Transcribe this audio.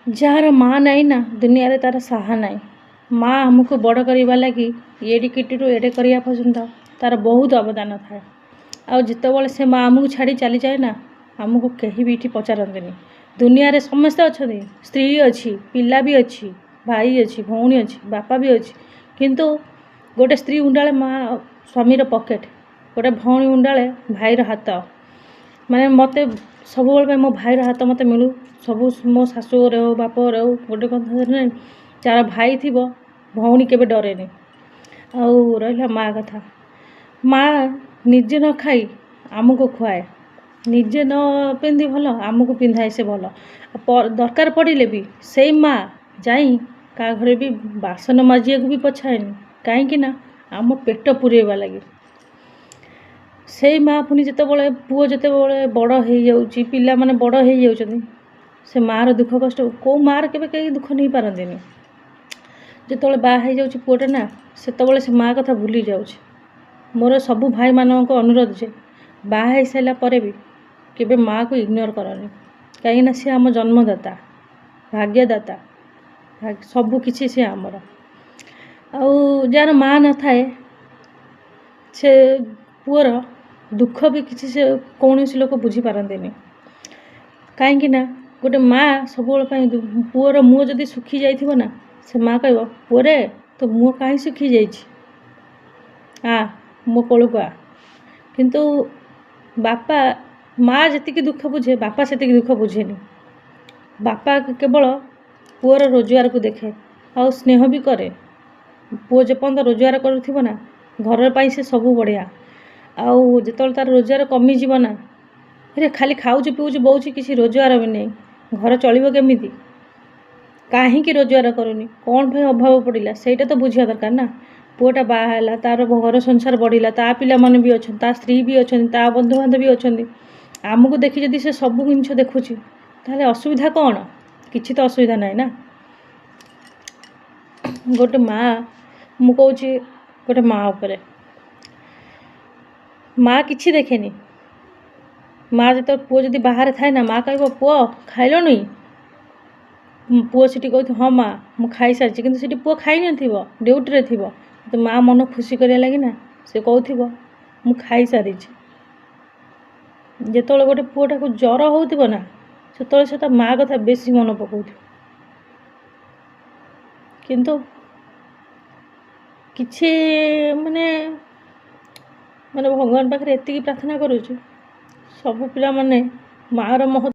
ଯାହାର ମା' ନାହିଁ ନା, ଦୁନିଆରେ ତା'ର ସାହା ନାହିଁ। ମା' ଆମକୁ ବଡ଼ କରିବା ଲାଗି ଏଡ଼ିକିଟିରୁ ଏଡ଼େ କରିବା ପର୍ଯ୍ୟନ୍ତ ତା'ର ବହୁତ ଅବଦାନ ଥାଏ। ଆଉ ଯେତେବେଳେ ସେ ମା' ଆମକୁ ଛାଡ଼ି ଚାଲିଯାଏ ନା, ଆମକୁ କେହି ବି ଏଠି ପଚାରନ୍ତିନି। ଦୁନିଆରେ ସମସ୍ତେ ଅଛନ୍ତି, ସ୍ତ୍ରୀ ଅଛି, ପିଲା ବି ଅଛି, ଭାଇ ଅଛି, ଭଉଣୀ ଅଛି, ବାପା ବି ଅଛି, କିନ୍ତୁ ଗୋଟେ ସ୍ତ୍ରୀ ଉଣ୍ଡାଳେ ମା ସ୍ୱାମୀର ପକେଟ୍, ଗୋଟେ ଭଉଣୀ ଉଣ୍ଡାଳେ ଭାଇର ହାତ। ମାନେ ମୋତେ ସବୁବେଳେ ପାଇଁ ମୋ ଭାଇର ହାତ ମୋତେ ମିଳୁ। ସବୁ ମୋ ଶାଶୁ ଘରେ ହଉ, ବାପ ଘରେ ହଉ, ଗୋଟେ କଥା ନାହିଁ, ଯାହାର ଭାଇ ଥିବ ଭଉଣୀ କେବେ ଡରେନି। ଆଉ ରହିଲା ମା' କଥା, ମା' ନିଜେ ନ ଖାଇ ଆମକୁ ଖୁଆଏ, ନିଜେ ନ ପିନ୍ଧି ଭଲ ଆମକୁ ପିନ୍ଧାଏ ସେ ଭଲ। ଦରକାର ପଡ଼ିଲେ ବି ସେଇ ମା' ଯାଇ କାହା ଘରେ ବି ବାସନ ମାଜିବାକୁ ବି ପଛାଏନି, କାହିଁକି ନା ଆମ ପେଟ ପୂରେଇବା ଲାଗି। ସେଇ ମା' ପୁଣି ଯେତେବେଳେ ପୁଅ ଯେତେବେଳେ ବଡ଼ ହେଇଯାଉଛି, ପିଲାମାନେ ବଡ଼ ହେଇଯାଉଛନ୍ତି, ସେ ମାଆର ଦୁଃଖ କଷ୍ଟ କେଉଁ ମାଆର କେବେ କେହି ଦୁଃଖ ନେଇପାରନ୍ତିନି। ଯେତେବେଳେ ବାହା ହେଇଯାଉଛି ପୁଅଟା ନା, ସେତେବେଳେ ସେ ମା' କଥା ଭୁଲି ଯାଉଛି। ମୋର ସବୁ ଭାଇମାନଙ୍କ ଅନୁରୋଧ ଯେ ବାହା ହେଇସାରିଲା ପରେ ବି କେବେ ମାଆକୁ ଇଗ୍ନୋର କରନି, କାହିଁକିନା ସିଏ ଆମ ଜନ୍ମଦାତା, ଭାଗ୍ୟଦାତା, ସବୁ କିଛି ସିଏ ଆମର। ଆଉ ଯାହାର ମା' ନଥାଏ, ସେ ପୁଅର ଦୁଃଖ ବି କିଛି ସେ କୌଣସି ଲୋକ ବୁଝିପାରନ୍ତିନି। କାହିଁକି ନା ଗୋଟେ ମା' ସବୁବେଳେ ପାଇଁ ପୁଅର ମୁହଁ ଯଦି ଶୁଖି ଯାଇଥିବ ନା, ସେ ମା' କହିବ, "ପୁଅରେ, ତୋ ମୁହଁ କାହିଁ ଶୁଖି ଯାଇଛି? ଆ ମୋ କୋଳକୁ ଆ।" କିନ୍ତୁ ବାପା, ମା' ଯେତିକି ଦୁଃଖ ବୁଝେ, ବାପା ସେତିକି ଦୁଃଖ ବୁଝେନି। ବାପା କେବଳ ପୁଅର ରୋଜଗାରକୁ ଦେଖେ ଆଉ ସ୍ନେହ ବି କରେ। ପୁଅ ଯେପର୍ଯ୍ୟନ୍ତ ରୋଜଗାର କରୁଥିବ ନା, ଘର ପାଇଁ ସେ ସବୁ ବଢ଼ିଆ। ଆଉ ଯେତେବେଳେ ତା'ର ରୋଜଗାର କମିଯିବ ନା, "ଆରେ, ଖାଲି ଖାଉଛି, ପିଉଛି, ବଉଛି, କିଛି ରୋଜଗାର ବି ନେଇ, ଘର ଚଳିବ କେମିତି? କାହିଁକି ରୋଜଗାର କରୁନି? କ'ଣ ପାଇଁ ଅଭାବ ପଡ଼ିଲା?" ସେଇଟା ତ ବୁଝିବା ଦରକାର ନା। ପୁଅଟା ବାହା ହେଲା, ତା'ର ଘର ସଂସାର ବଢ଼ିଲା, ତା ପିଲାମାନେ ବି ଅଛନ୍ତି, ତା ସ୍ତ୍ରୀ ବି ଅଛନ୍ତି, ତା ବନ୍ଧୁବାନ୍ଧବ ବି ଅଛନ୍ତି। ଆମକୁ ଦେଖି ଯଦି ସେ ସବୁ ଜିନିଷ ଦେଖୁଛି, ତାହେଲେ ଅସୁବିଧା କ'ଣ? କିଛି ତ ଅସୁବିଧା ନାହିଁ ନା। ଗୋଟେ ମା', ମୁଁ କହୁଛି ଗୋଟେ ମା' ଉପରେ, ମା' କିଛି ଦେଖେନି। ମା' ଯେତେବେଳେ, ପୁଅ ଯଦି ବାହାରେ ଥାଏ ନା, ମା' କହିବ, "ପୁଅ, ଖାଇଲଣି?" ପୁଅ ସେଠି କହୁଥିବ, "ହଁ ମା', ମୁଁ ଖାଇସାରିଛି।" କିନ୍ତୁ ସେଠି ପୁଅ ଖାଇନଥିବ, ଡ୍ୟୁଟିରେ ଥିବ। କିନ୍ତୁ ମା' ମନ ଖୁସି କରିବା ଲାଗି ନା ସେ କହୁଥିବ, "ମୁଁ ଖାଇସାରିଛି।" ଯେତେବେଳେ ଗୋଟେ ପୁଅଟାକୁ ଜ୍ୱର ହେଉଥିବ ନା, ସେତେବେଳେ ସେ ତା ମା' କଥା ବେଶୀ ମନେ ପକାଉଥିବ। କିନ୍ତୁ କିଛି ମାନେ ମାନେ ଭଗବାନ ପାଖରେ ଏତିକି ପ୍ରାର୍ଥନା କରୁଛି, ସବୁ ପିଲାମାନେ ମାଆର ମହତ୍ଵ